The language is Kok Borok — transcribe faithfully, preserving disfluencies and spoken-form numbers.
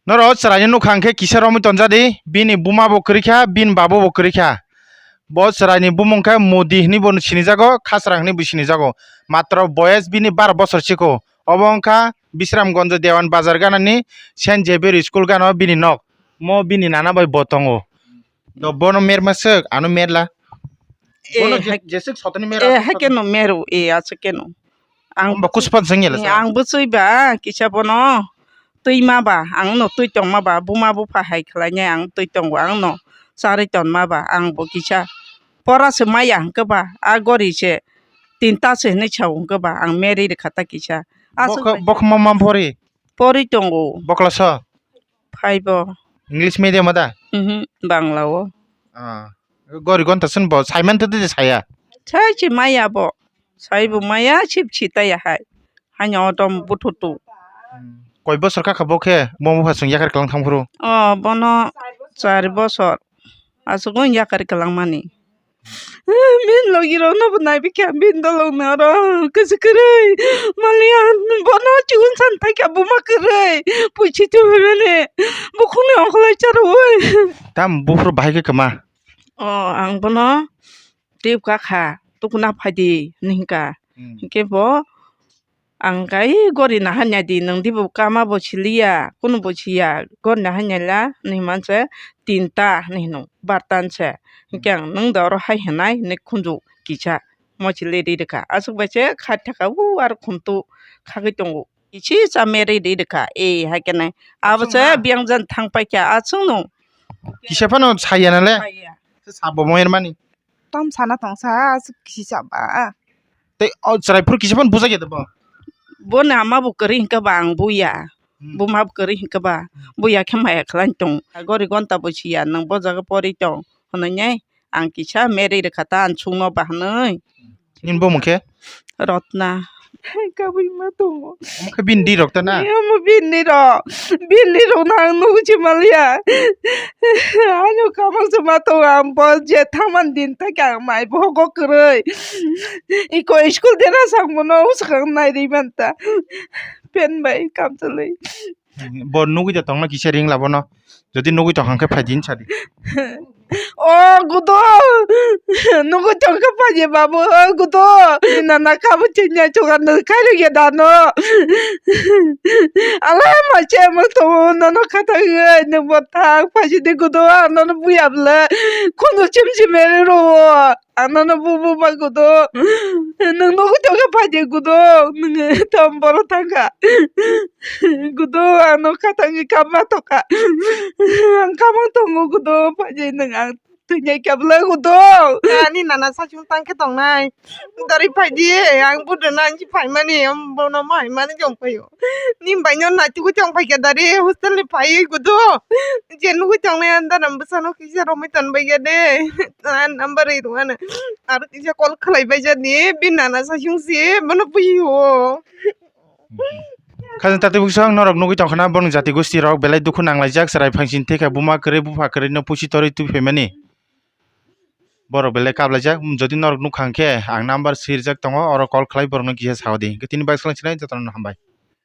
Norok chwraini nukha hwnkhe kisa romwi tonjadi, bini buma bo kwrwi kha, bini babo bo kwrwi kha. Bo chwraini bumung khe Modi hinwi bo sinijago, Khasrang hinwi bo sinijago. Matro boyes bini baro bosor siko. Obo wngkha Bisramganj Dewan Bazar ganani Saint Xavier School gano bini nok. Mo bini nana bai bo tongo. Do bono mer maswk, ano mer la. Bono Eh, je, hai- jeswk sotoni mer eh, aswk hai sotoni. Keno meru, eh, aswk keno. Ang Omba kuspan sengya la eh, sa. Ang bwchwi ba kisa bono twi ma ba, ang no twi tong ma ba, buma bupha hai khlai nai ang twi tongo, ang no charwi ton ma ba, ang bo kisa pora se maya hwnkhe ba, a gori se tinta se hinwi sao hwnkhe ba, ang meri rwkha ta kisa. Aswk Bokha, bai- bokha ma ma pori? Pori tongo. Bokla so? Phaibo. English medium da? Mhm, Bangla o. Ah. Gori gonta sun bo, saiman tete saya. Sai si maya bo. Sai bo maya, sip si taya hai. Hanya odom bututu. Koi bosor kha kha bo khe, bo bupha sung yakar kalang thang phuru? Oh, bono char bosor. Aswk wng yakar kalang mani. Bini logi rok no bo nai bikha, bini dolong no oro kwchwk kwrwi. Maliya bono chikon san paikha buma kwrwi. Puisi tu hwnwi bukhukni ongkholai charo oi. Tam buphuru bahai khe kwma? Oh, ang bono tip kha kha, tukuna phaidi hwnwi hwnkha. Hmm. Hwnkhe bo ang kai gori naharnai di, nwng dibo kama bo siliya, kunu bo siya, gori naharnai la hwnwi hwnmani se tinta hwnwi hwno, bartan se. Hwnkhe ang nwng da oro hai hwnai hwnwi khunju kisa mochili ri rwkha. Aswk bai se kha thaka u aro khuntu khagwi tongo. Kisi cha meri ri rwkha, eh, hai khe nai. Abo se Achung na. Biyang jan thang paikha, achung no. Kisa phano saya na le? Saya. Se sabo mo er mani. Tam sana tong sa, aswk kisi cha ba. Tei o chwrai phuru kisa phano bujak ya de bo? Bo na ma bo kwrwi hwnkhe ba ang buya. Hmm. Bo ma bo kwrwi hwnkhe ba. Buya khe maya khlai tong. Gori gonta bo siya, nwng bo jaga pori tong. Hwnwi nai ang kisa meri rwkha ta, ang chwngno ba hwnwi. Nini bumung khe? Rotna. Kabui ma tongo. Omo khe bini di rok ta na? Omo bini rok. Bini rok na ang nugu si maliya. Ano kamang se ma tongo ang bo je thangman din ta khe ang mai bo go kwrwi. Iko school dena sang bono usukang nai ri man ta. Pen bai kam chalai. Bo nugui da tongna kisa ring labono. Jodi nugui tong hangkhe phai din sadi. O gudo. Nugui tong khe phai di babu. O gudo. Nana kabu chinya chuka no khairok ya dano. Ala ma che mo to nono khata ngai no bo thang phai di gudo. Nono buya bla. Khunu chim chim ro. Ang nono bubu ma gudo. Nwng nugui tongkha phaidi gudo. Nwng tom boro thangkha. Gudo ang no kha thangwi kama tokha. Ang kama tongo gudo phaidi nwng ang thwinai kha bwla gudo. Ani nana sachung tangkhe tongnai. Dari phaidi ang budona ang si phaimani bono maimani jong phaio. Ni bai no nai tugui tong phaikha dari hostel ni phai gudo. Je nugui tongnai andar ang bwsano kisa romwi tonbai ya de. Ah, number rw rw ano. Aro kisa call khlai bai jani, bini nana sa sung si, bono pui o. Khajang tati buksa ang norok nugui tongkhana, bono jati gusti rok belai dukhu nanglaijak, chwrai phangsin thekha, buma kwrwi, bupha kwrwi no pusi torwi twi phaimani. Borok belai kaplaijak, jodi norok nukha hwnkhe ang number swijak tongo, oro call khlai borokno kisa saudi. Hwnkhe tini bai swlaisinai jotono hambai.